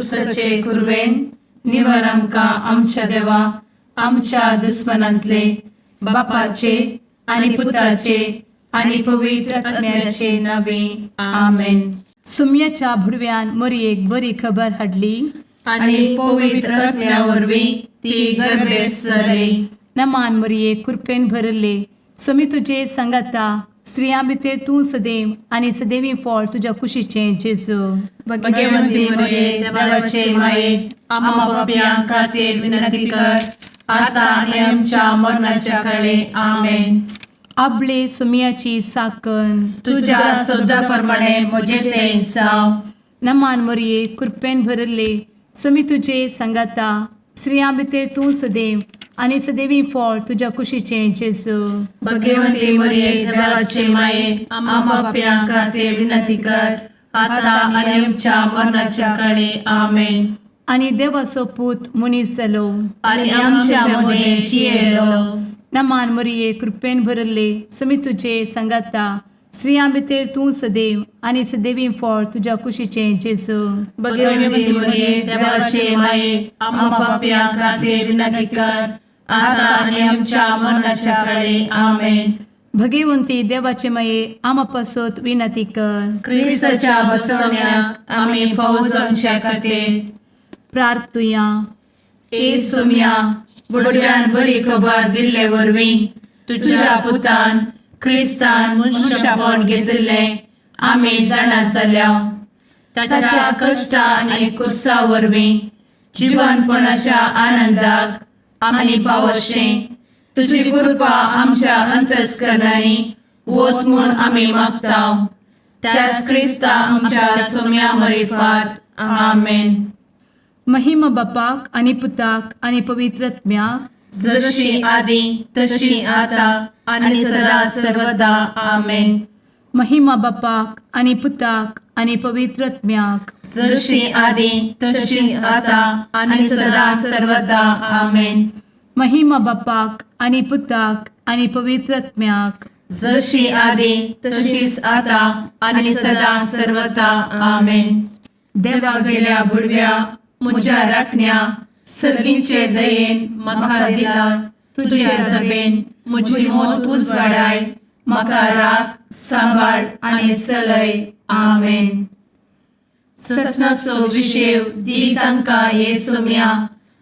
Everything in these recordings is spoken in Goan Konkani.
कुर्साचे कुरवेन निवर आमकां आमच्या देवा आमच्या दुस्मनांतले बापाचे आनी पुताचे आनी पवित्र आत्म्याचे नावे. आमेन. सुम्याच्या भुडव्यान मोरयेक बरी खबर हाडली. आनी पवित्र आत्म्या वरवीं ती गर्भेस्त जाली. नमान मोरये, कृपेन भरले, स्वामी तुजे सांगाता, स्त्रियां भितर तूं सदैव आनी सदैवी फळ तुज्या कुशीचें जेजू. भगवंती मरिये, देवाचे माये, आम्हा पापयां खातीर विनंती कर, आता आनी आमच्या मरणाच्या काळी. आमेन. आबले सुम्याची साकन. तुझ्या शब्दा प्रमाणे म्हजे ते जावं. नमान मोरये, कृपेन भरले, स्वामी तुजे सांगाता, स्त्रियां भितर तूं सदैव आनी सदैवी फळ तुज्या कुशीचें जेजू. भगवंती मरिये, देवाचे माये, आम्हा पापयां खातीर विनंती कर, आता आनी आमच्या मरणाच्या काळी. आमेन. आनी देवाचो पूत मनीस जालो आनी आमच्या मदें जियेलो. नमान मोरये, कृपेन भरले, स्वामी तुजे सांगाता, स्त्रियां भितर तूं सदैव आनी सदैवी फळ तुज्या कुशीचें जेजू. भगवंती मरिये, देवाचे माये, आम्हा पापयां खातीर विनंती कर, आता आनी आमच्या मरणाच्या काळी. आमेन. भगवंती देवाचे माये, आमा पासत विनंती कर. क्रिस्ताच्या बसवण्याक आमी फावो जावच्या खातीर प्रार्थुया. ए सोम्या, बुडव्यान बरी खबर दिल्ले वरवीं तुझ्या पुतान क्रिस्तान मनुष्यपण घेतिल्लें आमी जाणा जाल्या. ताच्या कश्टा आनी कुर्सा वरवीं जिवनपणाच्या आनंदाक आमी पावशें तुजी कृपा आमच्या अंतस्करणांनी वत म्हूण आमी मागता, त्याच क्रिस्ता आमच्या सोम्या मरिफात. आमेन. महिमा बापाक आनी पुताक आनी पवित्र आत्म्याक. जशी आदी तशी आता आणि सदा सर्वदा. आमेन. महिमा बापाक आनी पुताक आनी पवित्र आत्म्याक. जशी आदी तशीच आता आणि सदा सर्वदा. आमेन. महिमा बापाक आनी पुताक आनी पवित्र आत्म्याक. जशी आदी तशीच आता आणि सदा सर्वदा. आमेन. देवा गेल्या बुडव्या म्हज्या राखण्या, सर्गींचे दयेन म्हाका दिला तुझे दबेन म्हजी मोत उजवाडाय, म्हाका राख, सांबाळ आनी चलय. आमेन. ससनाचो विशेव दी तांकां हे सोम्या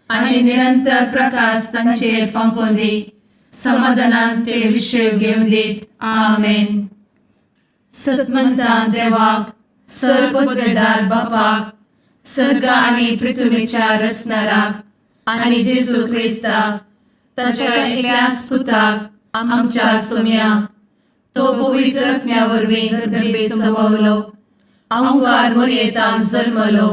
आनी निरंतर प्रकाश तांचेर फांकोवन दी, समाधानान ते विशेव घेवन दीत. आमेन. सतमंतान देवाक, सर्वपदवेदार बापाक, सर्ग आनी पृथ्वीच्या रचणाराक आनी जेजू क्रिस्ताक ताच्या एकल्याच पुताक आमच्या सोम्याक, तो पवित्र आत्म्या वरवीं गर्भे संभवलो, अंकार मोरयेतान जल्मलो,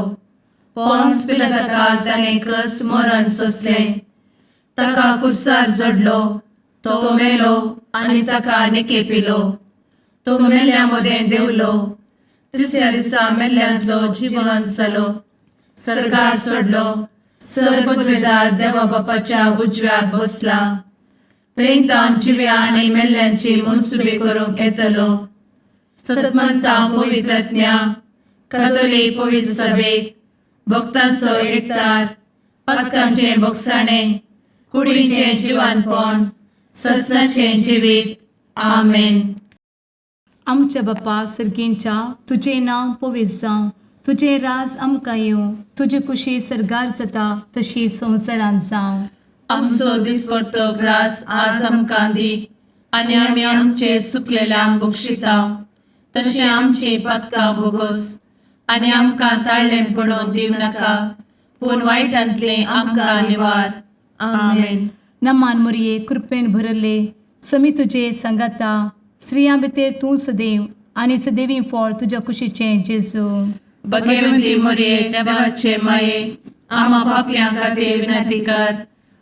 पोन्स पिलाताकाल ताणें कस मरण सोंसलें, ताका कुर्सार जडलो, तो मेलो आनी ताका निकेपिलो, तो मेल्ल्या मदें देंवलो, तिसऱ्या दिसा मेल्ल्यांतलो जिवन जालो, सर्गार चडलो, सर्वपदवेदार देवा बापाच्या उजव्याक बसला, थंय तावन जिव्या आनी मेल्ल्यांची मनसुबी करूंक येतलो. सतमंता पवित्र आत्म्या, कथोलीक पवित्र सभेक, भक्तांचो एकतार, पातकांचें भोगसाणें, कुडीचें जिवानपण, ससनाचें जिवीत. आमेन. आमच्या बापा सर्गींच्या, तुजें नांव पवित्र जावं, तुजें राज आमकां येवं, तुजी कुशी सर्गार जाता तशी संवसारांत जावं. आमचो दिसपडतो ग्रास आज आमकां दी आनी आमी आमचे चुकलेल्यांक बक्षिता तशें आमची पातकां भोगोस आनी आमकां ताळ्ळें पडोवन दिवं नाका, पूण वायटांतलें आमकां निवार. आमेन. नमान मोरये, कृपेन भरले, समी तुजे सांगाता, स्त्रियां भितर तूं सदैव आनी सदैवी फळ तुज्या कुशीचें जेजू. भगवती मोरये, देवाचे माये, आम्हा पापयां खातीर विनंती कर,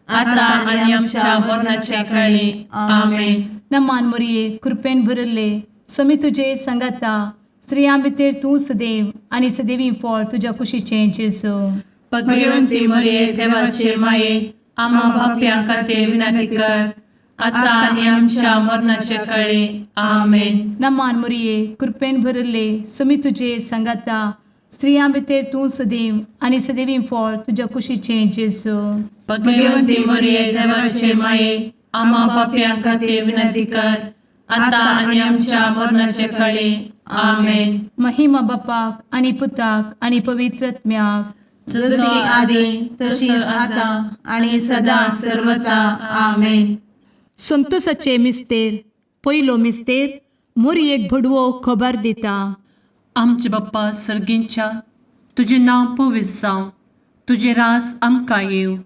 आता आनी आमच्या मरणाच्या काळी. आमेन. नमान मोरये, कृपेन भरले, समी तुजे सांगाता, स्त्रियां भितर तूं सदैव आनी सदैवी फळ तुज्या कुशीचें जेजू. भगवती मोरये, देवाचे माये, आम्हा पापयां खातीर विनंती कर, आता आनी आमच्या मरणाच्या काळी. आमेन. नमान मोरये, कृपेन भरले, समी तुजे सांगाता, स्त्रियां भितर तूं सदैव आनी सदैवी फळ तुज्या कुशीचें जेजू. भगवंती मरिये, देवाचे माये, आम्हा पापयां खातीर विनंती कर, आता आनी आमच्या मरणाचे कळी. आमेन. महिमा बापाक आनी पुताक आनी पवित्र आत्म्याक. जशी आदी तशीच आता आणि सदा सर्वता. आमेन. संतोषाचे मिस्तेर. पयलो मिस्तेर. मोरयेक भडवो खबर दिता. आमचे बाप्पा सर्गींच्या, तुजें नांव पवित्र जावं, तुजें रास आमकां येवं,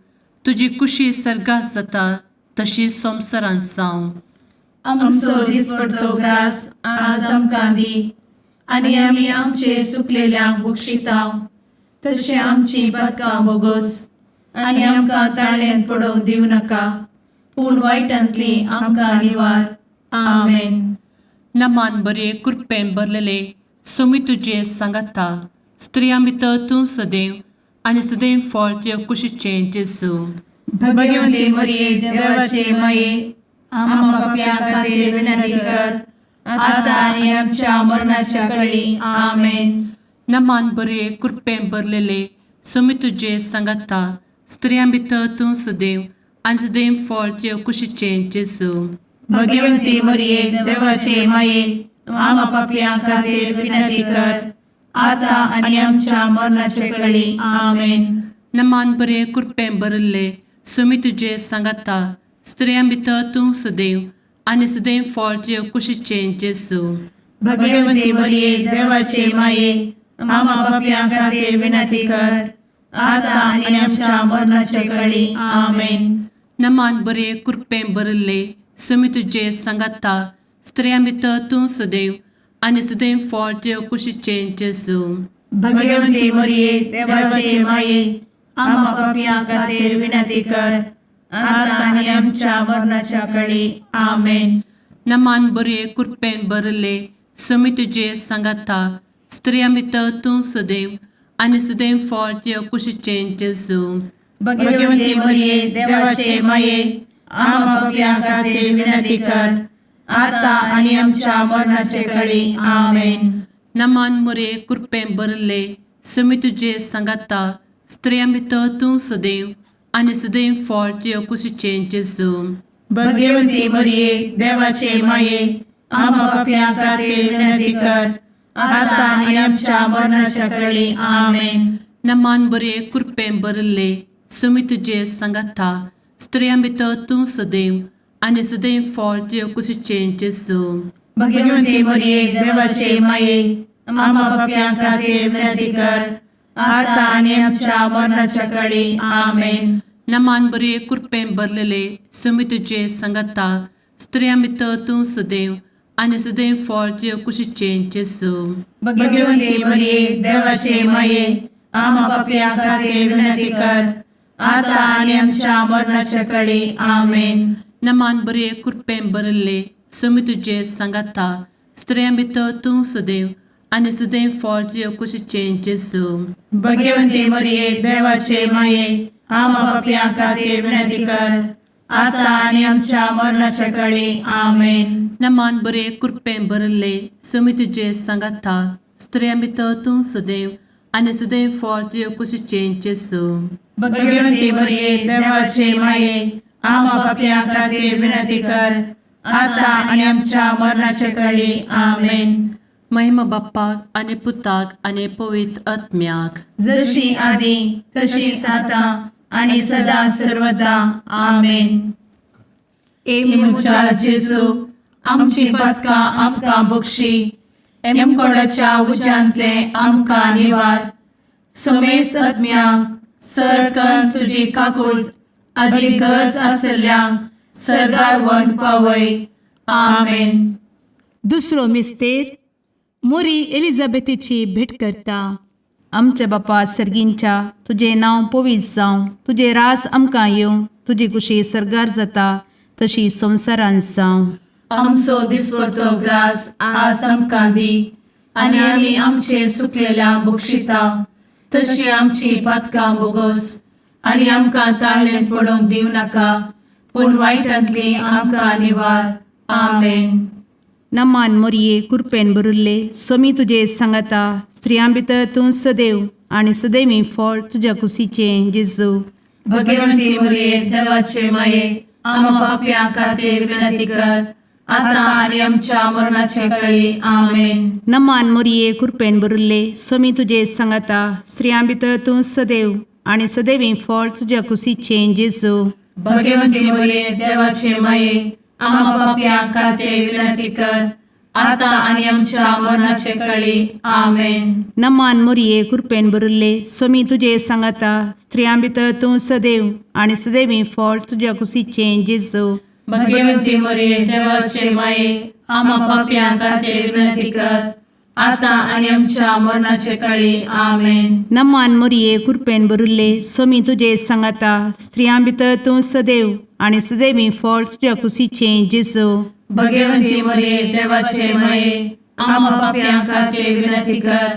तुजी कुशी सर्गात जाता तशी संवसारांत जावं. आमचो दिसपडतो ग्रास आज आमकां दी आनी आमी आमचे सुकलेल्यांक बक्षितांव तशें आमची पदकां बोगोस आनी आमकां ताळ्यान पडोवंक दिवं नाका, पूण वायटांतली आमकां निवार. आमेन. नमान बरे, कृपेन भरलेले, सोमी तुजे सांगाता, स्त्रियां भितर तूं सदैव आनी सदैव फळ तुजे कुशीचें जेजू. भगवंती मरिये, देवाचे माये, आम्हा पापयां खातीर विनंती कर, आता आनी आमच्या मरणाच्या कळी. आमेन. नमान बरे, कृपेन भरलेले, सोमी तुजे सांगाता, स्त्रियां भितर तूं सदैव आनी सदैव फळ तुजे कुशीचें जेजू. भगवंती मरिये, देवाचे माये, आम्हा पापयां खातीर विनंती कर, आता आनी आमच्या मरणाचे कळी. आमेन. नमान बरे, कृपेन भरिल्ले, सोमी तुजे सांगाता, स्त्रियां भितर तूं सदैव आनी सदैव फळ तुजे कुशीचें जेजू. भगवंती मरिये, देवाचे माये, आम्हा पापयां खातीर विनंती कर, आता आनी आमच्या मरणाचे कळी. आमेन. नमान बरे, कृपेन भरिल्ले, सोमी तुजे सांगाता, स्त्रियां भितर तूं सदैव आनी सदैव फळ तुजे कुशीचें जेजू. भगवंती मरिये, देवाचे माये, आम्हा पापयां खातीर विनंती कर, आता आनी आमच्या मरणाच्या कळी. आमेन. नमान बरे, कृपेन भरिल्ले, सोमी तुजे सांगाता, स्त्रियां भितर तूं सदैव आनी सदैव फळ तुजे कुशीचें जेजू. भगवंती मरिये, देवाचे माये, आम्हा पापयां खातीर विनंती कर, आता आनी आमच्या मरणाचे कळी. आमेन. नमान मोरे, कृपेन भरिल्ले, सोमी तुजे सांगाता, स्त्रियां भितर तूं सदैव आनी सदैव फळ तुजे कुशीचें जेजू. भगवंती मरिये, देवाचे माये, आम्हा पापयां खातीर विनंती कर, आता आनी आमच्या मरणाच्या कळी. आमेन. नमान बरे, कृपेन भरिल्ले, सोमी तुजे सांगाता, स्त्रियां भितर तूं सदैव आनी सदैव फळ तुजे कुशीचें जेजू. भगवंती मरिये, देवाचे माये, आम्हा पापयां खातीर विनंती कर, आता आनी आमच्या मरणाच्या कळी. आमेन. नमान बरे, कृपेन भरलेले, सोमी तुजे सांगाता, स्त्रियां भितर तूं सदैव आनी सदैव फळ तुजे कुशीचें जेजू. भगवंती मरिये, देवाचे माये, आम्हा पापयां खातीर विनंती कर, आता आनी आमच्या मरणाच्या कळी. आमेन. नमान बरे, कृपेन भरिल्ले, सोमी तुजे सांगाता, स्त्रियां भितर तूं सदैव आनी सदैव फळ तुजे कुशीचें जेजू. भगवंती मरिये, देवाचे माये, आम्हा पापयां खातीर विनंती कर, आता आनी आमच्या मरणाच्या कळी. आमेन. नमान बरे, कृपेन भरिल्ले, सोमी तुजे सांगाता, स्त्रियां भितर तूं सदैव आनी सदैव फळ तुजे कुशीचें जेजू. भगवंती मरिये, देवाचे माये, आम्हा पापयां खातीर विनंती कर, आता आनी आमच्या मरणाच्या कळी. आमेन. महिमा बाप्पाक आनी पुताक आनी पवित्र आत्म्याक. जशी आदी तशीच आता आणि सदा सर्वदा. आमेन. ए म्हज्या जेजू, आमची पदकां आमकां बक्षी, एमकोडाच्या उज्यांतले आमकां निवार, समेस्त आत्म्यांक सरकन तुजी काकूळ आदी गरज आसल्ल्यांक सर्गार वन पावय. आमेन. दुसरो मिस्तेर. मोरी एलिझाबेथीची भेट करता. आमच्या बापा सर्गींच्या, तुजें नांव पवित्र जावं, तुजें रास आमकां येवं, तुजी कुशी सर्गार जाता तशी संवसारांत जावं. आमचो दिसपडतो ग्रास आज आमकां दी आनी आमी आमचे सुकलेल्या बक्षिता तशी आमची पातकां बोगोस आनी आमकां ताळ्ळें पडोवंक दिवं नाका, पूण वायटांतली आमकां निवार. आमेन. नमान मोरये, कुरपेन भरिल्ले, स्वामी तुजे सांगाता, स्त्रियां भितर तूं सदैव आनी सदैवी फळ तुज्या कुशीचें जेजू. भगवंती मरिये देवाचे माये, आम्हा पापयां खातीर विनंती कर, आता आनी आमच्या मरणाचे कळी. आमेन. नमान मोरये, कृपेन भरिल्ले, स्वामी तुजे सांगाता. स्त्रियां भितर तूं सदैव आनी सदैवी फळ तुज्या कुशीचें जेजू. भगवंती मरिये देवाचे माये, आम्हा पापयां खातीर विनंती कर, आता आनी आमच्या मरणाचे कळी. आमेन. नमान मोरये, कृपेन भरिल्ले, स्वामी तुजे सांगाता. स्त्रियां भितर तूं सदैव आनी सदैवी फळ तुज्या कुशीचें जेजू. भगवंती मरिये देवाचे माये, आम्हा पापयां खातीर विनंती कर, आता आनी आमच्या मरणाचे कळी. आमेन. नमान मोरये, कृपेन भरिल्ले, स्वामी तुजे सांगाता. स्त्रियां भितर तूं सदैव आनी सदैवी फळ तुज्या कुशीचें जेजू. भगवंती मरिये देवाचे माये, आम्हा पापयां खातीर विनंती कर,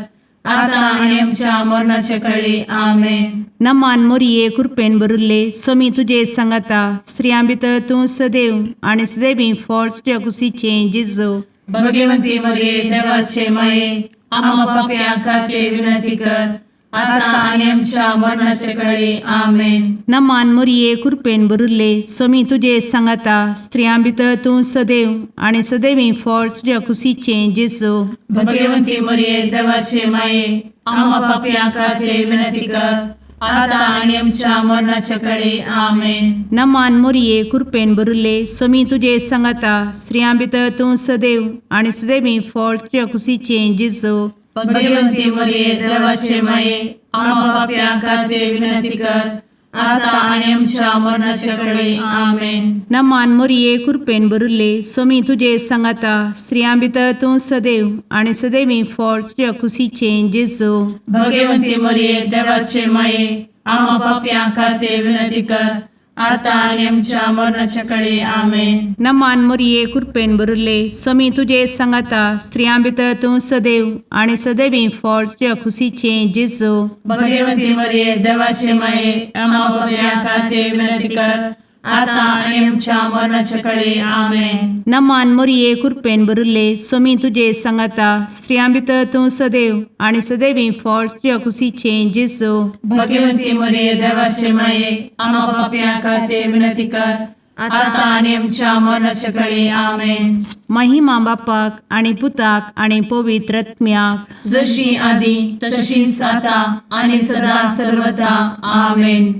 आता आनी आमच्या मरणाचे कळी. आमेन. नमान मोरये, कृपेन भरिल्ले, स्वामी तुजे सांगाता. स्त्रियां भितर तूं सदैव आनी सदैवी फळ तुज्या कुशीचें जेजू. भगवंती मरिये देवाचे माये, आम्हा पापयां खातीर विनंती कर, आता आनी आमच्या मरणाचे कळी. आमेन. नमान मोरये, कृपेन भरिल्ले, स्वामी तुजे सांगाता. स्त्रियां भितर तूं सदैव आनी सदैवी फळ तुज्या कुशीचें जेजू. भगवंती मरिये देवाचे माये, आम्हा पापयां खातीर विनंती कर, आता आनी आमच्या मरणाचे कळी. आमेन. नमान मोरये, कृपेन भरिल्ले, स्वामी तुजे सांगाता. स्त्रियां भितर तूं सदैव आनी सदैवी फळ तुज्या कुशीचें जेजू. भगवंती मरिये देवाचे माये, आम्हा पापयां खातीर विनंती कर, आता आनी आमच्या मरणाचे कळी. आमेन. नमान मोरये, कृपेन भरिल्ले, स्वामी तुजे सांगाता. स्त्रियां भितर तूं सदैव आनी सदैवी फळ तुज्या कुशीचें जेजू. भगवंती मरिये देवाचे माये, आम्हा पापयां खातीर विनंती कर, आता आनी आमच्या मरणाच्या कळी. आमेन. नमान मोरये, कृपेन भरिल्ले, स्वामी तुजे सांगाता. स्त्रियां भितर तूं सदैव आनी सदैवी फळ तुज्या कुशीचें जेजू. भगवंती मरिये देवाचे माये, आम्हा पापयां खातीर विनंती कर, आता आनी आमच्या मरणाच्या कळी. आमेन. नमान मोरये, कृपेन भरिल्ले, स्वामी तुजे सांगाता. स्त्रियां भितर तूं सदैव आनी सदैवी फळ तुज्या कुशीचें जेजू. भगवंती मरिये देवाचे माये, आम्हा पापयां खातीर विनंती कर, आता आनी आमच्या मरणाच्या कळी. आमेन. महिमा बापाक आनी पुताक आनी पवित्र आत्म्याक, जशी आदी तशीच आता आनी सदा सर्वदा. आमेन.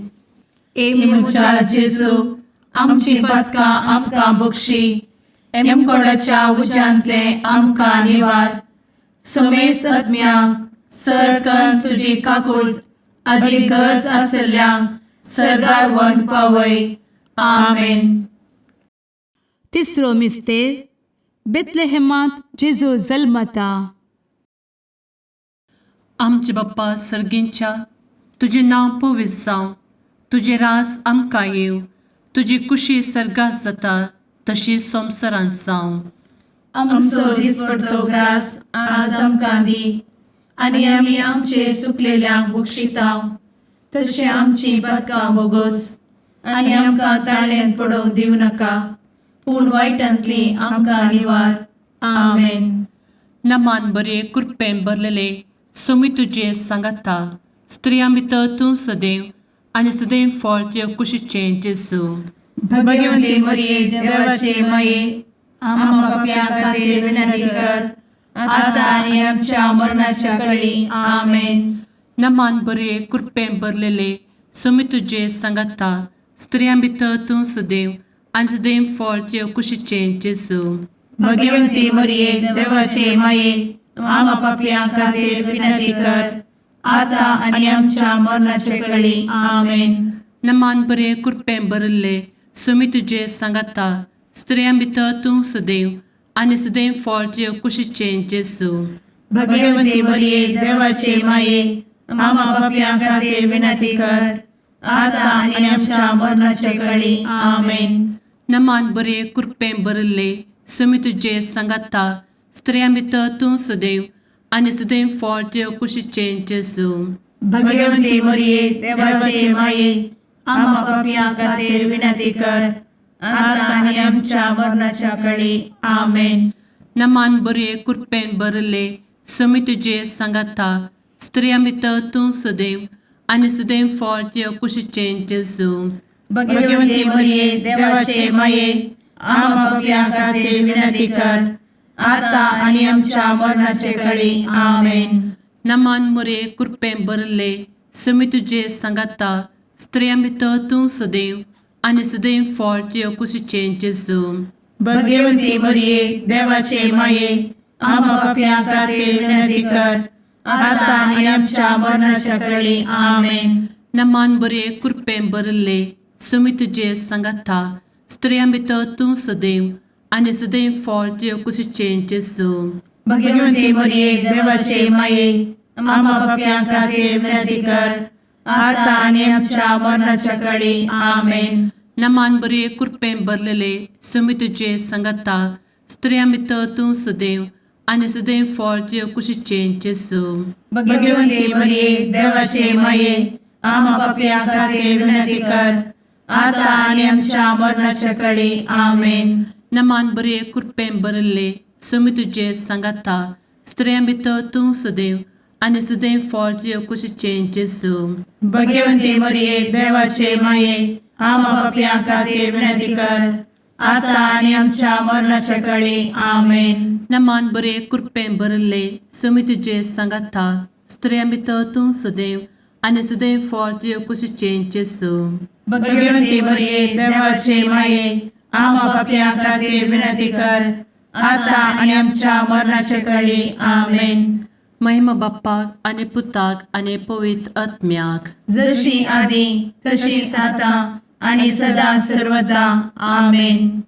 ए म्हज्या जेजू, आमची पातकां आमकां बक्षी, एमकोडाच्या उज्यांतले आमकां निवार, समेस्त आत्म्यांक सरकन तुजी काकूट आदी गरज आसल्ल्यांक सर्गार व्हरून पावय. आमेन. तिसरो मिस्तेर, बेतलेहेमांत जेजू जल्मता. आमचे बाप्पा सर्गींच्या, तुजें नांव पवित्र जावं, तुजें राज आमकां येवं, तुजी कुशी सर्गात जाता तशी संवसारांत जावं. आमचो दिसपडतो ग्रास आज आमकां दी, आनी आमी आमचे सुकलेल्यांक बक्षितांव, तशें आमची पातकां बोगोस, आनी आमकां ताळ्यान पडोवंक दिवं नाका, पूण वायटांतली आमकां निवार. आमेन. नमान बरे, कृपेन भरलेले, सोमी तुजे सांगाता, स्त्रियां भितर तूं सदैव आनी सदैव फळ तुजे कुशीचें जेजू. भगवंती मरिये देवाचे माये, आम्हा पापयां खातीर विनंती कर, आता आनी आमच्या मरणाच्या कळी. आमेन. नमान बरे, कृपेन भरलेले, सोमी तुजे सांगाता, स्त्रियां भितर तूं सदैव आनी सदैव फळ तुजे कुशीचें जेजू. भगवंती मरिये देवाचे माये, आम्हा पापयां खातीर विनंती कर, आता आनी आमच्या मरणाच्या कळी. आमेन. नमान बरे, कृपेन भरिल्ले, सोमी तुजे सांगाता, स्त्रियां भितर तूं सदैव आनी सदैव फळ तुजे कुशीचें जेजू. भगवंती मरिये देवाचे माये, आम्हा पापयां खातीर विनंती कर, आता आनी आमच्या मरणाच्या कळी. आमेन. नमान बरे, कृपेन भरिल्ले, सोमी तुजे सांगाता, स्त्रियां भितर तूं सदैव आनी सदैव फळ तुजे कुशीचें जेजू. भगवंती मरिये देवाचे माये, आम्हा पापयां खातीर विनंती कर, आता आनी आमच्या मरणाच्या कळी. आमेन. नमान बरे, कृपेन भरिल्ले, समी तुजे सांगाता स्त्रियां भितर तूं सदैव आनी सदैव फळ तुज्या कुशीचें जेजू. भगवती मरिये, देवाचे माये, आम्हा पापयां खातीर विनंती कर, आता आनी आमच्या मरणाचे कळी. आमेन. नमान मुरे कृपें भरले, समी तुजे सांगाता स्त्रियां भितर तूं सदैव आनी सदैव फळ तुज्या कुशीचें जेजू. भगवती मरिये, देवाचे माये, आम्हा पापयां खातीर विनंती कर, आता आनी आमच्या मरणाच्या कळी. आमेन. नमान बरे कृपें भरले, समी तुजे सांगाता स्त्रियां भितर तूं सदैव आनी सदैव फळ तुज्या कुशीचें जेजू. भगवती मरिये, देवाचे माये, आम्हा पापयां खातीर विनंती कर, आता आनी आमच्या मरणाच्या कळी. आमेन. नमान बरे कृपें भरलेले, समी तुजे सांगाता स्त्रियां भितर तूं सदैव आनी सदैव फळ तुज्या कुशीचें जेजू. भगवती मरिये, देवाचे माये, आम्हा पापयां खातीर विनंती कर, आता आनी आमच्या मरणाच्या कळी. आमेन. नमान बरे कृपें भरले, समी तुजे सांगाता स्त्रियां भितर तूं सदैव आनी सदैव फळ तुज्या कुशीचें जेजू. भगवती मरिये, देवाचे माये, आम्हा पापयां खातीर विनंती कर, आता आनी आमच्या मरणाच्या कळी. आमेन. नमान बरे कृपें भरले, समी तुजे सांगाता स्त्रियां भितर तूं सदैव आनी सदैव फळ तुज्या कुशीचें जेजू. भगवती मरिये, देवाचे माये, आम्हा पापयां खातीर विनंती कर, आता आनी आमच्या मरणाच्या कळी. आमेन. महिमा बाप्पाक आनी पुताक आनी पवित्र आत्म्याक. जशी आदी तशीच आता आणि सदा सर्वदा. आमेन.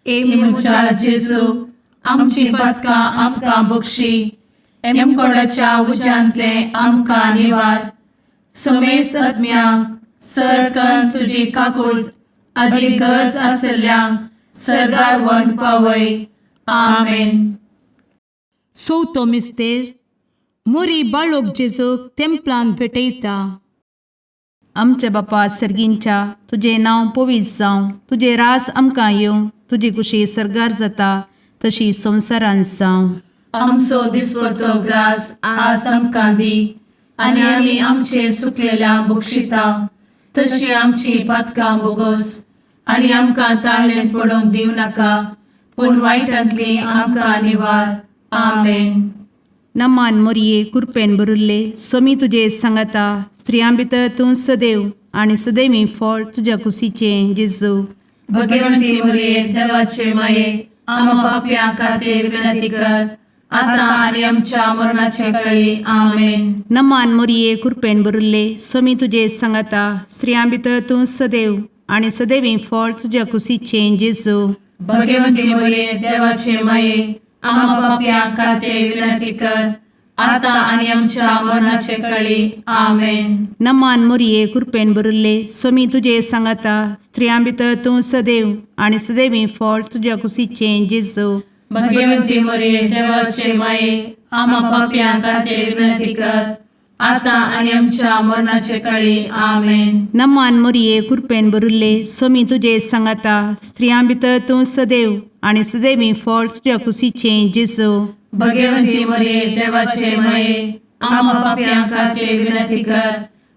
ए म्हज्या जेजू, आमची पातकां आमकां बक्षी, एमकोडाच्या उज्यांतले आमकां निवार, समेस्त आत्म्यांक सरकन तुजी काकूळ आदी गरज आसल्ल्यांक सर्गार व्हरून पावय. आमेन. चवथो मिस्तेर. मोरी बाळोक जेजूक तेंपलान भेटयता. आमच्या बापा सर्गींच्या, तुजें नांव पवित्र जावं, तुजें रास आमकां येवं, तुजी कुशी सर्गार जाता तशी संवसारांत जावं. आमचो दिसपडतो ग्रास आज आमकां दी आनी आमी आमचे सुकलेल्या बक्षिता तशी आमची पातकां बोगोस आनी आमकां ताळणेंत पडोवंक दिवं नाका, पूण वायटांतली आमकां निवार. आमेन. नमान मोरये, कुरपेन भरिल्ले, सोमी तुजे सांगाता, स्त्रियां भितर तूं सदैव आनी सदैवी फळ तुज्या कुशीचें जेजू. भगवंती मरिये, देवाचे माये, आम्हा पापयां खातीर विनंती कर, आता आनी आमच्या मरणाचे कळी. आमेन. नमान मोरये, कुरपेन भरिल्ले, सोमी तुजे सांगाता, स्त्रियां भितर तूं सदैव आनी सदैवी फळ तुज्या कुशीचें जेजू. भगवंती मरिये, देवाचे माये, आम्हा पापयां खातीर विनंती कर, आता आनी आमच्या मरणाचे कळी. आमेन. नमान मोरये, कुरपेन भरिल्ले, सोमी तुजे सांगाता, स्त्रियां भितर तूं सदैव आनी सदैवी फळ तुज्या कुशीचें जेजू. भगवंती मरिये, देवाचे माये, आम्हा पापयां खातीर विनंती कर, आता आनी आमच्या मरणाचे कळी. आमेन. नमान मोरये, कुरपेन भरिल्ले, सोमी तुजे सांगाता, स्त्रियां भितर तूं सदैव आनी सदैवी फळ तुज्या कुशीचें जेजू. भगवंती मरिये, देवाचे माये, आम्हा पापयां खातीर विनंती कर,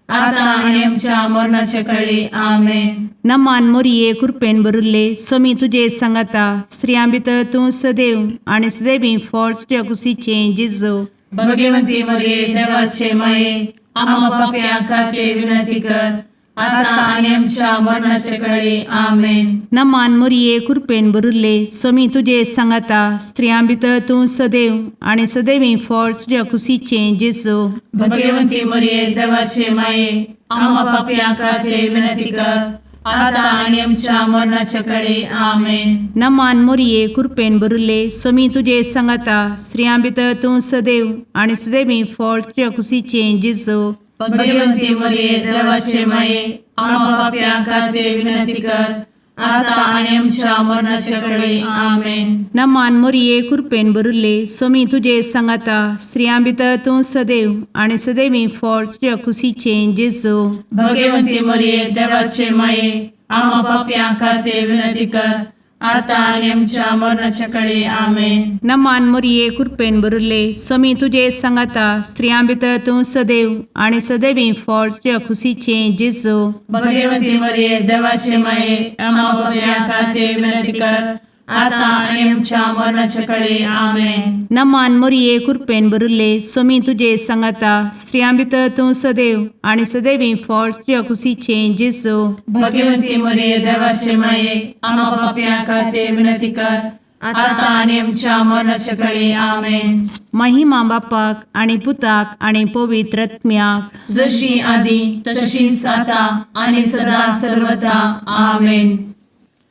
आता आनी आमच्या मरणाचे कळी. आमेन. नमान मोरये, कुरपेन भरिल्ले, सोमी तुजे सांगाता, स्त्रियां भितर तूं सदैव आनी सदैवी फळ तुज्या कुशीचें जेजू. भगवंती मरिये, देवाचे माये, आम्हा पापयां खातीर विनंती कर, आता आनी आमच्या मरणाचे कळी. आमेन. नमान मोरये, कुरपेन भरिल्ले, सोमी तुजे सांगाता, स्त्रियां भितर तूं सदैव आनी सदैवी फळ तुज्या कुशीचें जेजू. भगवंती मरिये, देवाचे माये, आम्हा पापयां खातीर विनंती कर, आता आनी आमच्या मरणाचे कळी. आमेन. नमान मोरये, कुरपेन भरिल्ले, सोमी तुजे सांगाता, स्त्रियां भितर तूं सदैव आनी सदैवी फळ तुज्या कुशीचें जेजू. भगवंती मरिये, देवाचे माये, आम्हा पापयां खातीर विनंती कर, आता आनी आमच्या मरणाचे कळी. आमेन. नमान मोरये, कुरपेन भरिल्ले, सोमी तुजे सांगाता, स्त्रियां भितर तूं सदैव आनी सदैवी फळ तुज्या कुशीचें जेजू. भगवंती मरिये, देवाचे माये, आम्हा पापयां खातीर विनंती कर, आतां आनी आमच्या मरणाच्या कडे आमेन. नमान मोरये, कृपेन भरिल्ले, स्वामी तुजे सांगाता. स्त्रियां भितर तूं सदैव आनी सदैवी फळ तुज्या खुशीचें जेजू. भगवती मरिये, देवाचे माये, आम्हा पापयां खातीर विनंती कर, आतां आनी आमच्या मरणाच्या कडे आमेन. नमान मोरये, कृपेन भरिल्ले, स्वामी तुजे सांगाता. स्त्रियां भितर तूं सदैव आनी सदैवी फळ तुज्या खुशीचें जेजू. भगवती मरिये, देवाचे माये, आम्हा पापयां खातीर विनंती कर, आतां आनी आमच्या मरणाच्या कडे आमेन. महिमा बापाक आनी पुताक आनी पवित्र आत्म्याक. जशी आदी तशीच आता आणि सदा सर्वदा आमेन.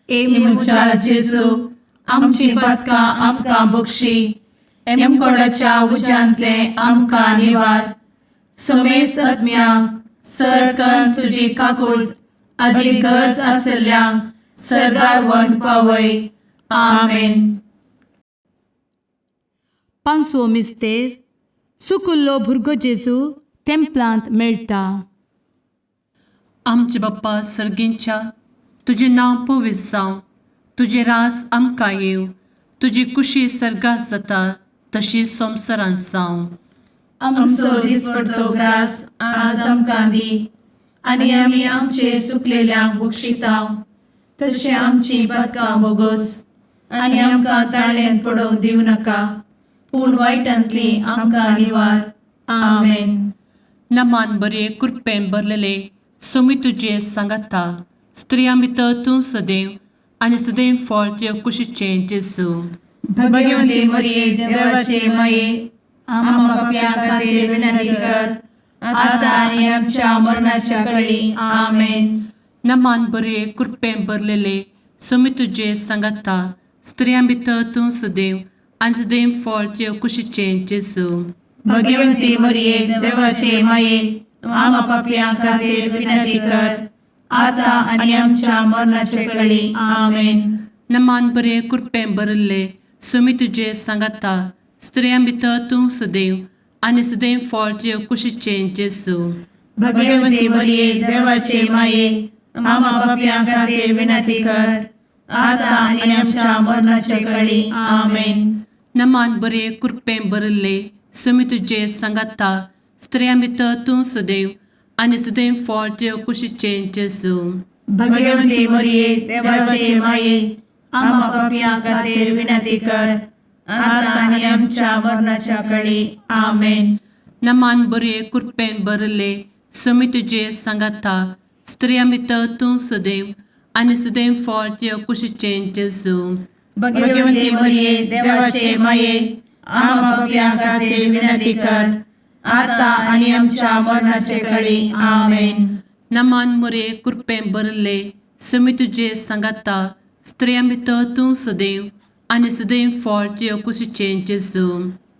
ए म्हज्या जेजू, आमची पदकां आमकां बक्षी, एमकोडाच्या उज्यांतले आमकां निवार, समेस्त आत्म्यांक सरकन तुजी काकूळ आदी गरज आसल्ल्यांक सरगार वन पावय. आमेन. पांचवो मिस्तेर, सुकुल्लो भुरगो जेजू तेंपलांत मेळटा. आमचे बाप्पा सर्गींच्या, तुजें नांव पवित्र जावं, तुजें रास आमकां येवं, तुजी कुशी सर्गात जाता तशी संवसारांत जावं. आमचो दिसपडतो ग्रास आज आमकां दी, आनी आमी आमचे सुकलेल्यांक बक्षितांव, तशें आमची पदकां बोगोस, आनी आमकां ताळ्यान पडोवंक दिवं नाका, पूण वायटांतली आमकां निवार. आमेन. नमान बरे, कृपेन भरलेले, सोमी तुजे सांगाता. स्त्रियां भितर तूं सदैव आनी सदैव फळ तुज्या कुशीचें जेजू. भगवती मरिये, देवाचे माये, आम्हा पापयां खातीर विनंती कर, आतां आनी आमच्या मरणाच्या कळी. आमेन. नमान बरे, कृपेन भरलेले, सोमी तुजे सांगाता. स्त्रियां भितर तूं सदैव आनी सदैव फळ तुज्या कुशीचें जेजू. भगवती मरिये, देवाचे माये, आम्हा पापयां खातीर विनंती कर, आतां आनी आमच्या मरणाचे कळी. आमेन. नमान बरे, कृपेन भरिल्ले, सुमी तुजे सांगाता. स्त्रियां भितर तूं सदैव आनी सदैव फळ तुज्या कुशीचें जेजू. भगवती मरिये, देवाचे माये, आम्हा पापयां खातीर विनंती कर, आतां आनी आमच्या मरणाचे कळी. आमेन. नमान बरे, कृपेन भरिल्ले, सुमी तुजे सांगाता. स्त्रियां भितर तूं सदैव आनी सदैव फळ तुज्या कुशीचें जेजू. भगवती मरिये, देवाचे माये, आम्हा पापयां खातीर विनंती कर, आतां आनी आमच्या मरणाच्या कळी. आमेन. नमान बरे, कृपेन भरिल्ले, सुमी तुजे सांगाता. स्त्रियां भितर तूं सदैव आनी सदैव फळ तुज्या कुशीचें जेजू. भगवती मरिये, देवाचे माये, आम्हा पापयां खातीर विनंती कर, आतां आनी आमच्या मरणाचे कळी. आमेन. नमान मोरे, कृपेन भरिल्ले, सुमी तुजे सांगाता. स्त्रियां भितर तूं सदैव आनी सदैव फळ तुज्या कुशीचें जेजू.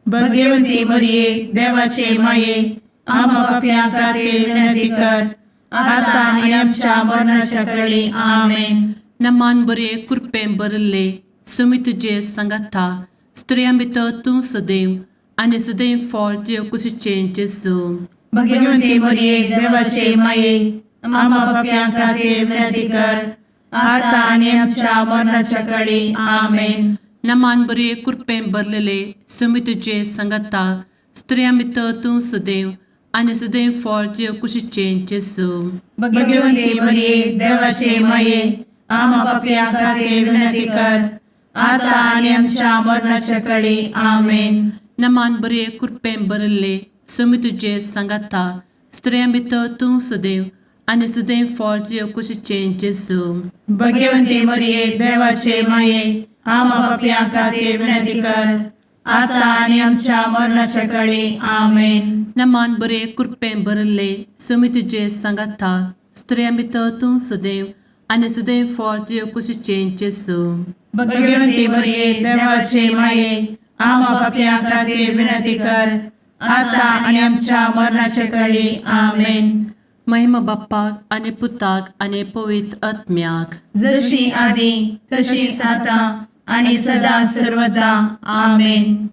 भगवती मरिये, देवाचे माये, आम्हा पापयां खातीर विनंती कर, आतां आनी आमच्या मरणाच्या कळी. आमेन. नमान बरे, कृपेन भरिल्ले, सुमी तुजे सांगाता. स्त्रियां भितर तूं सदैव आनी सदैव फळ तुज्या कुशीचें जेजू. भगवती मरिये, देवाचे माये, आम्हा पापयां खातीर विनंती कर, आतां आनी आमच्या मरणाच्या कळी. आमेन. नमान बरे, कृपेन भरलेले, सुमी तुजे सांगाता. स्त्रियां भितर तूं सदैव आनी सदैव फळ तुज्या कुशीचें जेजू. भगवती मरिये, देवाचे माये, आम्हा पापयां खातीर विनंती कर, आतां आनी आमच्या मरणाच्या कळी. आमेन. नमान बरे, कृपेन भरिल्ले, सुमी तुजे सांगाता. स्त्रियां भितर तूं सदैव आनी सदैव फळ तुज्या कुशीचें जेजू. भगवती मरिये, देवाचे माये, आम्हा पापयां खातीर विनंती कर, आतां आनी आमच्या मरणाच्या कळी. आमेन. नमान बरे, कृपेन भरिल्ले, सुमी तुजे सांगाता. स्त्रियां भितर तूं सदैव आनी सदैव फळ तुज्या कुशीचें जेजू. भगवती मरिये, देवाचे माये, आम्हा पापयां खातीर विनंती कर, आतां आनी आमच्या मरणाच्या कळी. आमेन. महिमा बाप्पाक आनी पुताक आनी पवित्र आत्म्याक. जशी आदी तशीच आतां आणि सदा सर्वदा. आमेन.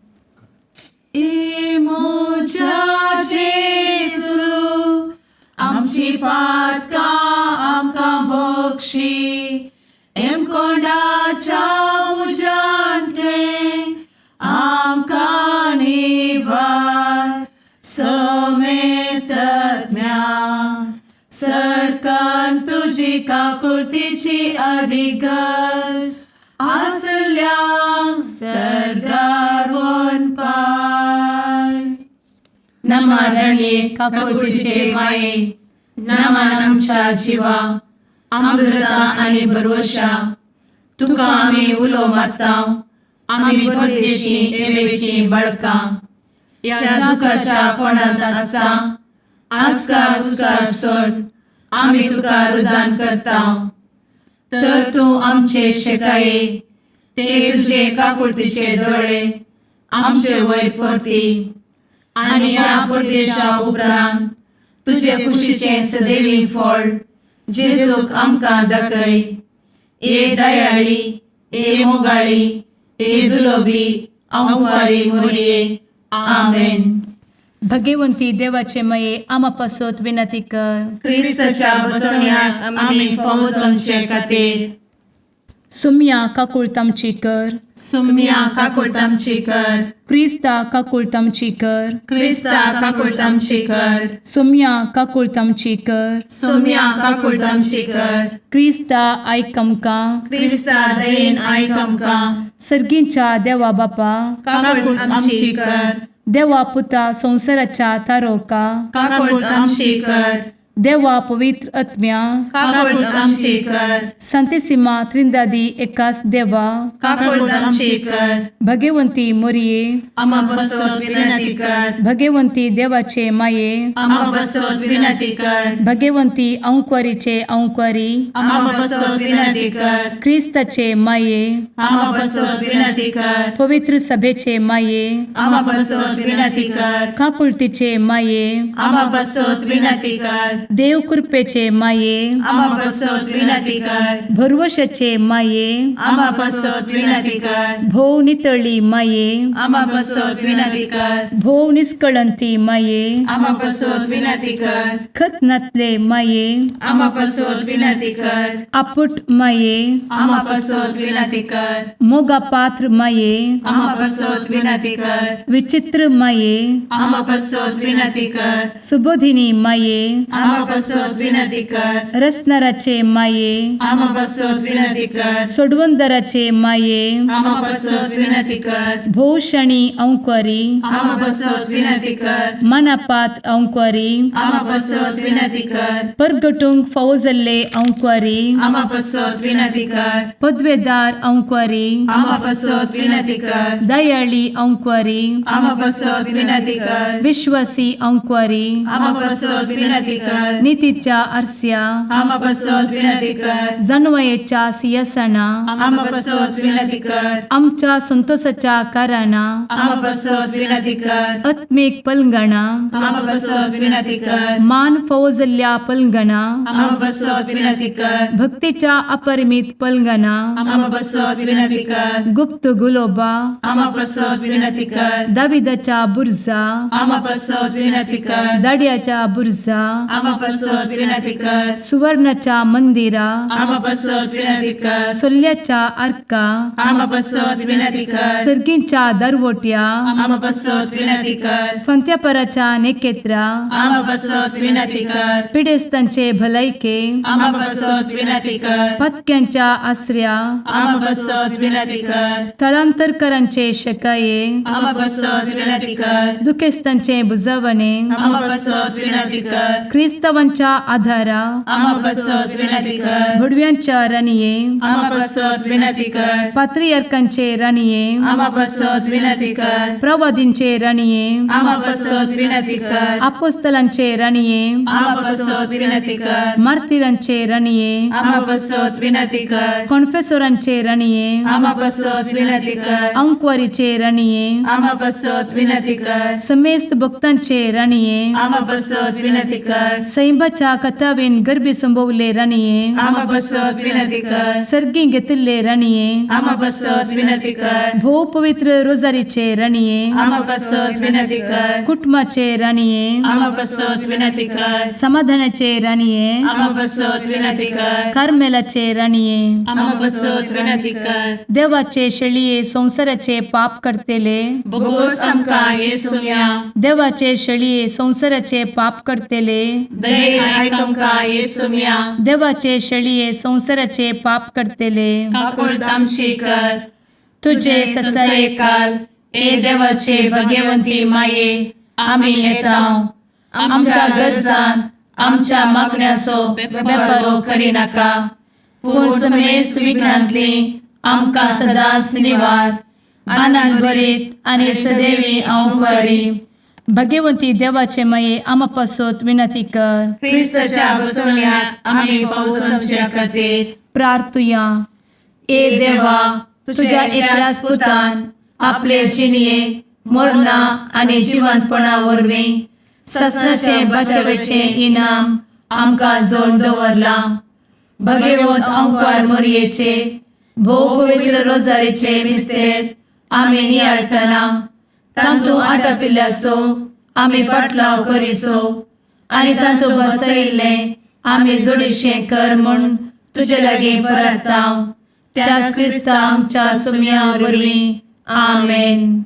ए म्हज्या जेजू, आमची पातकां आमकां बक्षी, एमकोंडाच्या तुजी काकुळतीची अधिगस आसल्यांक सर्गार पाय. नमा रणये काकुळतीचे माये, नमन आमच्या जिवा, अमृता आनी भरवशा, तुका आमी उलो मारता, आमी परदेशी एवेची बळकां ह्या दुखाच्या कोणांत आसता आस्कार उस्कार सोड आमी तुका रुदान करता. तर तूं आमचे शेकाये ते तुजे काकुळतीचे दोळे आमचे वयर परती आनी ह्या परदेशा उपरांत तुजे कुशीचें सदैवी फळ जेजूक आमकां दाखय. ए दयाळी, ए मोगाळी, ए दुलोबी अंवारी मोरये, आमेन. भगवंती देवाचे मये आमा पासत विनंती कर. क्रिस्ताच्या बसवण्याक आमी फावो जावचे खातीर. सुम्या काकुळत आमची कर. सुम्या काकुळट आमची कर. क्रिस्ता काकुळत आमची कर. क्रिस्ता काकुळट आमची कर. सुम्या काकुळत आमची कर. सुम्या काकुळट आमची कर. क्रिस्ता आयक आमकां. क्रिस्ता दयेन आयक आमकां. सर्गींच्या देवा बापा, काकुळट आमची कर. देवा पुता संवसाराच्या तारोका, काकुळट आमची कर. देवा पवित्र आत्म्या, काकुळट आमची कर. संतेसिमा त्रिंदादी एकास देवा, काकुळट आमची कर. भगवंती मोरये, आमा बसत विनंती कर. भगवंती देवाचे माये, आमा बसत विनंती कर. भगवंती अंक्वारीचे अंक्वारी, आमा बसत विनंती कर. क्रिस्ताचे माये, आमा बसत विनंती कर. पवित्र सभेचे माये, आमा बसत विनंती कर. काकुळतीचे माये, आमा बसत विनंती कर. देव कृपेचे माये, आमा बसत विनंती कर. भरवशाचे माये, आमा बसत विनंती कर. भोव नितळी माये, आमा बसत विनंती कर. भोव निष्कळंती माये, आमा बसत विनंती कर. खत नातले माये, आमा बसत विनंती कर. आपुट माये, आमा बसत विनंती कर. मोगा पात्र माये, आमा बसत विनंती कर. विचित्र माये, आमा बसत विनंती कर. सुबोधिनी माये, आमा बसत विनंती कर. रसनाराचे माये, आमा बसत विनंती कर. सोडवंदराचे माये, आमा बसत विनंती कर. भोवशणी अंक्वारी, आमा बसत विनंती कर. मनापात्र अंक्वारी, आमा बसत विनंती कर. परगटूंक फावो जाल्ले अंक्वारी, आमा बसत विनंती कर. पदवेदार अंक्वारी, आमा बसत विनंती कर. दयाळी अंक्वारी, आमा बसत विनंती कर. विश्वासी अंक्वारी, आमा बसत विनंती कर. नितीच्या आरस्या, आमा बसत विनंती कर. जानवयेच्या सियासना, आमा बसत विनंती कर. आमच्या संतोषाच्या कारणा, आमा बसत विनंती कर. आत्मीक पलंगणा, आमा बसत विनंती कर. मान फावो जाल्ल्या पलंगणा, आमा बसत विनंती कर. भक्तीच्या अपरिमित पलंगणा, आमा बसत विनंती कर. गुप्त गुलोबा, आमा बसत विनंती कर. दाविदाच्या बुर्जा, आमा बसत विनंती कर. दाड्याच्या बुर्जा, आमा बसत विनंती कर. सुवर्णाच्या मंदिरा, आमा बसत विनंती कर. सोल्ल्याच्या आर्का, आमा बसत विनंती कर. सर्गींच्या दरवट्या, आमा बसत विनंती कर. फंत्यापराच्या नेकेत्रा, आमा बसत विनंती कर. पिडेस्तांचे भलायके, आमा बसत विनंती कर. पत्क्यांच्या आसऱ्या, आमा बसत विनंती कर. थळांतरकरांचे शकाये, आमा बसत विनंती कर. दुखेस्तांचे बुजवणे, आमा बसत विनंती कर. क्रिस्तावांच्या आधारा, आमा बसत विनंती कर. भुडव्यांच्या राणये, आमा बसत विनंती कर. पात्रियार्कांचे राणये, आमा बसत विनंती कर. प्रवादींचे राणये, आमा बसत विनंती कर. आपोस्तलांचे राणये, आमा बसत विनंती कर. मार्तिरांचे राणये, आमा बसत विनंती कर. कॉन्फेसोरांचे राणये, आमा बसत विनंती कर. अंक्वारीचे राणये, आमा बसत विनंती कर. समेस्त भक्तांचे राणये, आमा बसत विनंती कर. सैंबाच्या कथावेन गर्भी संभवले राणये, आमा बसत विनंती कर. सर्गी घेतिल्ले राणये, आमा बसत विनंती कर. भोव पवित्र रोजारीचे राणये, आमा बसत विनंती कर. कुटुंबाचे राणये, आमा बसत विनंती कर. समाधानाचे राणये, आमा बसत विनंती कर. कार्मेलाचे राणये, आमा बसत विनंती कर. देवाचे शेळये संवसाराचे पाप करतेले, बोगोस आमकां येसुया. देवाचे शेळये संवसाराचे पाप करतेले, दयेन आयक आमकां येसुम्या. देवाचे शेळये संवसाराचे पाप करतले, काकुळट आमची कर. तुझे तुझे ससायेकाल ससायेकाल ए देवाचे भगवंती माये, आमी येता. आमच्या गरजांत आमच्या मागण्याचो बेपर्वो करिनाका, पूण समेस्त विघ्नांतली आमकां सदांच निवार. आनंद भरीत आनी सदैवी अंवकारी भगवंती देवाचे माये, आमा पासत विनंती कर. क्रिस्ताच्या बसवण्याक आमी पावसाच्या खातीर प्रार्थुया. ए देवा, तुझ्या एकल्याच पुतान आपले जिणये मरणा आनी जिवंतपणा वरवीं ससनाचे बचावेचें इनाम आमकां जोड दवरलां. भगवंत अंकार मोरयेचे भोव पवित्र रोजारीचे मिस्तेर आमी नियाळटना तांतू आटापिल्ल्याचो आमी पाटलाव करिसो आनी तांतू बसयिल्लें आमी जोडीशें कर म्हूण तुजे लागीं परताव, त्याच क्रिस्ता आमच्या सुम्या वरवीं. आमेन.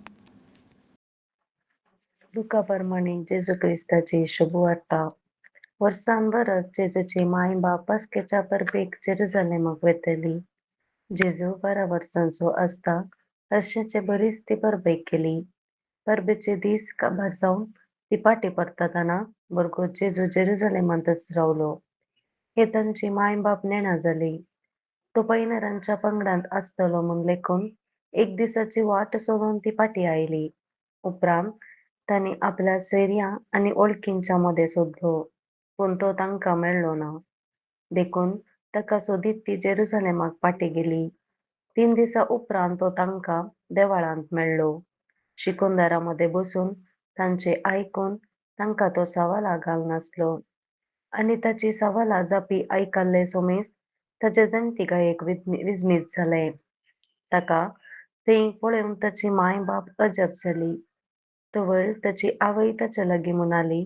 लुका प्रमाणे जेजू क्रिस्ताची शुभवार्ता. वर्सान वरस जेजूची माय बाप पास्केच्या परबेक जेरुजलेमाक वेतली. जेजू 12 वर्सांचो आसता हरशींचे बरीच ती परबेक गेली. परबेचे दीस काबार जावन ती पाटी परततना भुरगो जेजू जेरुजलेमांतच रावलो हे तांची माय बाप नेणा जाली. तो पैनरांच्या पंगडांत आसतलो म्हूण लेखून एक दिसाची वाट सोडून ती पाटी आयली. उपरांत तांणी आपल्या सोयऱ्यां आनी वळखींच्या मदें सोदलो, पूण तो तांकां मेळ्ळो ना. देखून ताका सोदीत ती जेरुजलेमाक फाटीं गेली. 3 दिसां उपरांत तो तांकां देवळांत मेळ्ळो. शिकोंदारां मदें बसून तांचें आयकून तांकां तो सवालां घालनासलो आनी ताची सवालां जापी आयकल्ले सोमेस्त ताचे जाणटिकायेक विजमीत जाले. ताका थंय पळोवन ताची माय बाप अजाप जाली. तवळ ताची आवय ताच्या लागीं म्हणाली,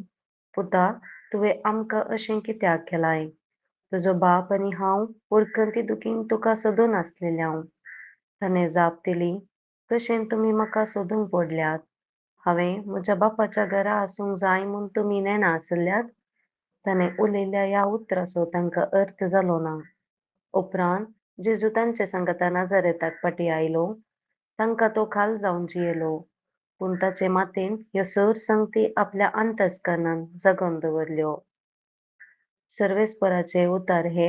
पुता, तुवें आमकां अशें कित्याक केलाय? तुजो बाप आनी हांव उरकंती दुखीन तुका सोदून आसलेले हांव. ताणें जाप दिली, कशें तुमी म्हाका सोदूंक पडल्यात? हांवें म्हज्या बापाच्या घरा आसूंक जाय म्हूण तुमी नेणा आसल्यात? ताणें उलयल्ल्या ह्या उतराचो तांकां अर्थ जालो ना. उपरांत जेजू तांचे सांगाता नाजारेताक फाटीं आयलो. तांकां तो खाल जावन जियेलो, पूण ताचे मातेन ह्यो सर संगती आपल्या अंतस्करणान जगोवन दवरल्यो. सर्वेस्पराचे उतार हे.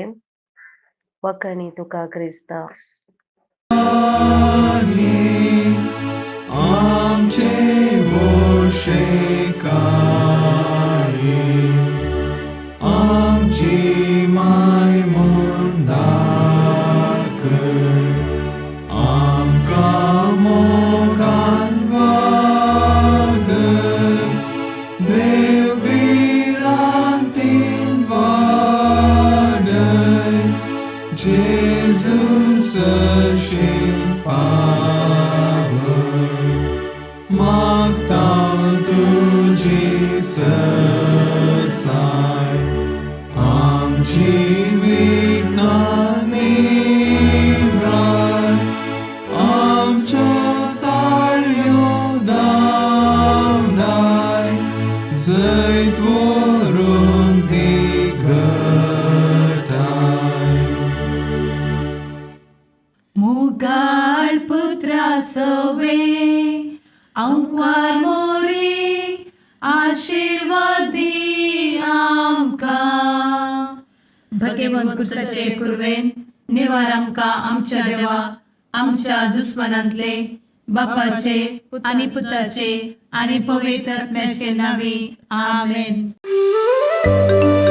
वखणी तुका क्रिस्ता. आमचे वोशेकाये, आमची माय म्हूण दाखय, आमकां मोगान वागय, देव भिरांतीन वाडय, जेजू सरशीं पावय, मागता तुजी सरसाय, आमची विघ्नां निवराय, आमच्यो ताळयो धांवडाय, जैत व्हरूंक दी घटाय. मुगाळ पुत्रा सवे अंकवार मोरी, आशिर्वाद दी आमकां. भगवंत कुर्साचे कुर्वेन निवार आमकां आमच्या देवा, आमच्या दुस्मनांतले. बापाचे आनी पुताचे आनी पवित्र आत्म्याचे नांवी. आमेन. आमेन.